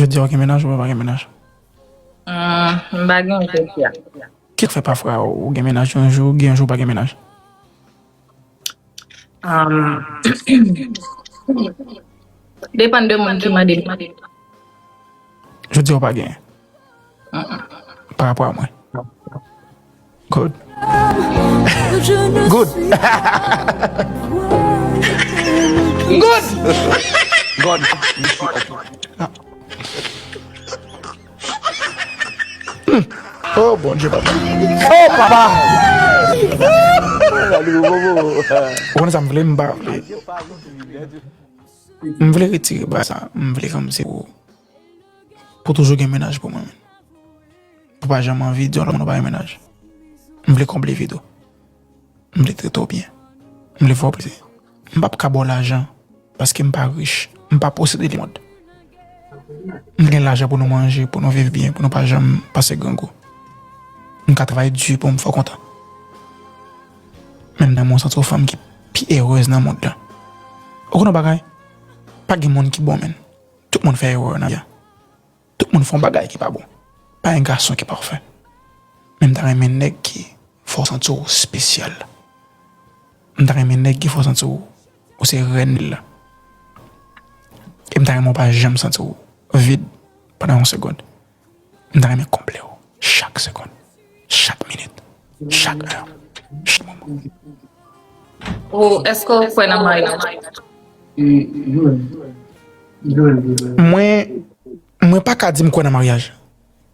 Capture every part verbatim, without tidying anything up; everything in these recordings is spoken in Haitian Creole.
Jodi a w gen mennaj oubyen w pa gen mennaj? Hmm, m pa gen jodi a. Ki fè pafwa ou gen mennaj yon jou, gen yon jou w pa gen mennaj? Um, depann de moun ki mande m. Jodi a w pa gen. Mm-mm. Pa rapò a mwen. Good. Good. Good. God. Hmm. Oh, Bondye, papa. Oh, papa. Ou konnen sa m vle, m pa vle. M vle retire bagay sa. M vle kòmsi pou, pou toujou gen mennaj pou mwen menm. Pou pa janm anvi di yon lòt moun ou pa gen mennaj. M vle konble vid ou. M vle trete w byen. M vle fè w plezi. M p ap ka ba w lajan paske m pa rich. M pa posede lemonn. M gen lajan pou nou manje, pou nou viv byen, pou nou pa janm pase grangou. M ka travay di pou m fè w kontan. Men m nan yon santi yon fanm ki pi erèz nan mond lan. Ou konn yon bagay? Pa gen moun ki bon, menn. Tout moun fè erè nan vi a. Tout moun fè yon bagay ki pa bon. Pa gen gason ki pafè. Men m ta renmen nèg ki fè w santi w espesyal. M ta renmen nèg ki fè w santi w, ou se rèn vil la. E m ta renmen w pa janm santi w vid pandan yon segonn. M ta renmen konble w chak segonn, chak minit, chak è, chak moman. Ou, èske w kwè nan maryaj? Mwen, mwen pa ka di m kwè nan maryaj.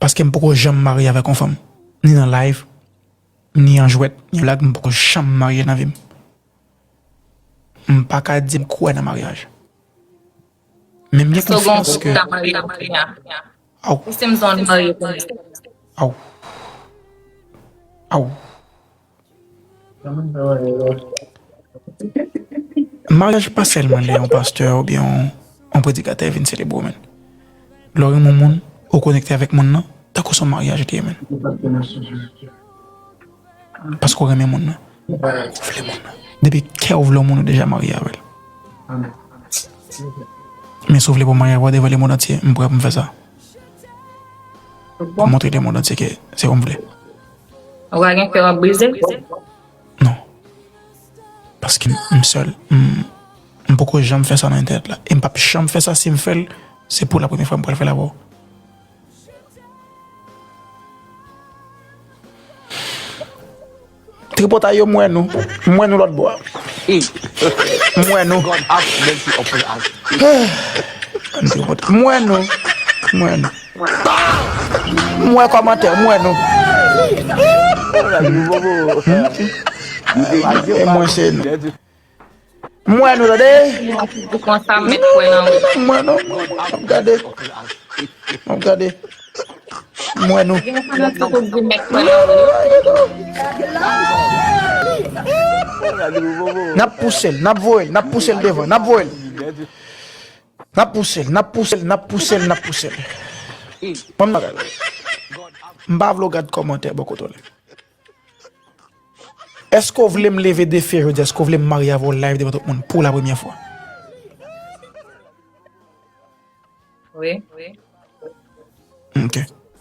Paske m poko janm marye avèk yon fanm. Ni nan live, ni an jwèt, ni blag, m poko janm marye nan vi m. M pa ka di m kwè nan maryaj. Men m gen konfyans ke. Èske w gon gwoup ki ta marye a? Aw. Ou se m zòn marye pou mwen. Aw. Aw. Maryaj pa sèlman lè yon pastè oubyen yon, yon predikatè vin selebre w, menn. Lè w renmen yon moun, ou konekte avèk moun nan, tankou se yon maryaj li ye, menn. Paske w renmen moun nan. Ou vle moun nan. Depi kè w vle yon moun, ou deja marye avè l. Men si w vle pou w marye avè w devan lemonn antye, m prè pou m fè sa. Pou m montre lemonn antye ke se ou m vle. Ou pa gen kè w ap brize? Non. Paske m, m sèl. M, m poko janm fè sa nan entènèt la. E m p ap janm fè sa, si m fè l, se pou la premyè fwa m pral fè l avè w. Tripotay yo, m wè nou. M wè nou lòt bò a. M wè nou. M wè nou. M wè nou. M wè kòmantè, m wè nou. E mwen se nou. M wè nou, tande? Ou konsa, m met kwè nan ou. M wè nou. M ap gade. M ap gade. M wè nou. Gen fanatik ou di met kwè nan ou. N ap pouse l, n ap voye l, n ap pouse l devan, n ap voye l. N ap pouse l, n ap pouse l, n ap pouse l, n ap pouse l. Ban m nan gade. M pa vle w gad kòmantè bò kote w la. Èske w vle m leve defi a jodi a? Èske w vle m marye avè w live devan tout moun pou la premyè fwa? Wi. Ok.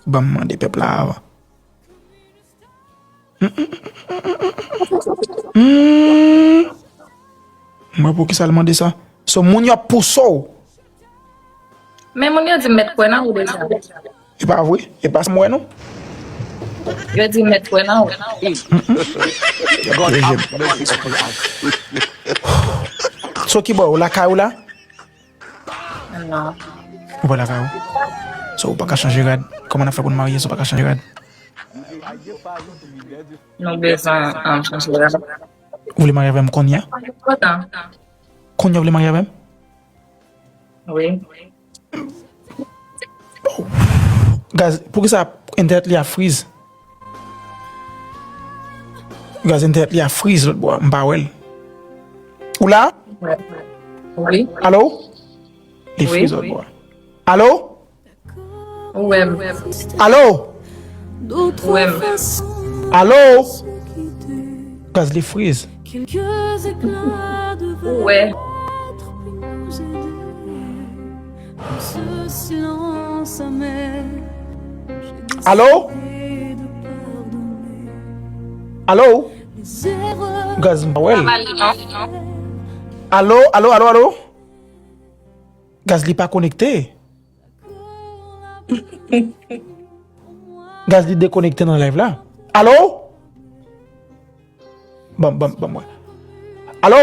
Ban m mande pèp la avan. Hmm. Mwen, poukisa l mande sa? So, moun yo ap pouse w. Men moun yo di m met kwè nan ou deja. E pa vre? E pa sa m wè, non? Yo di m met kwè nan ou. So, ki bò, ou lakay ou la? Non. Ou pa lakay ou? So, ou pa ka chanje rad? Kòman n ap fè pou n marye si ou pa ka chanje rad? Nou bezwen, um, chanje rad. Ou vle marye avè m kounye a? Kontan. Kounye a ou vle marye avè m? Wi. Gaz, poukisa entènèt li a friz? Gaz, entènèt li a friz lòt bò a, m pa wè l. Ou la? Wi. Alo? Li friz lòt bò a. Alo? Ou wè m. Alo? Ou wè m. Alo? Gaz, li friz. Ou wè. Alo? Alo? Gaz m pa wè l. Alo, alo, alo, alo? Gaz li pa konekte. Gaz li dekonekte nan live la. Alo? Ban, ban, ban mwen. Alo?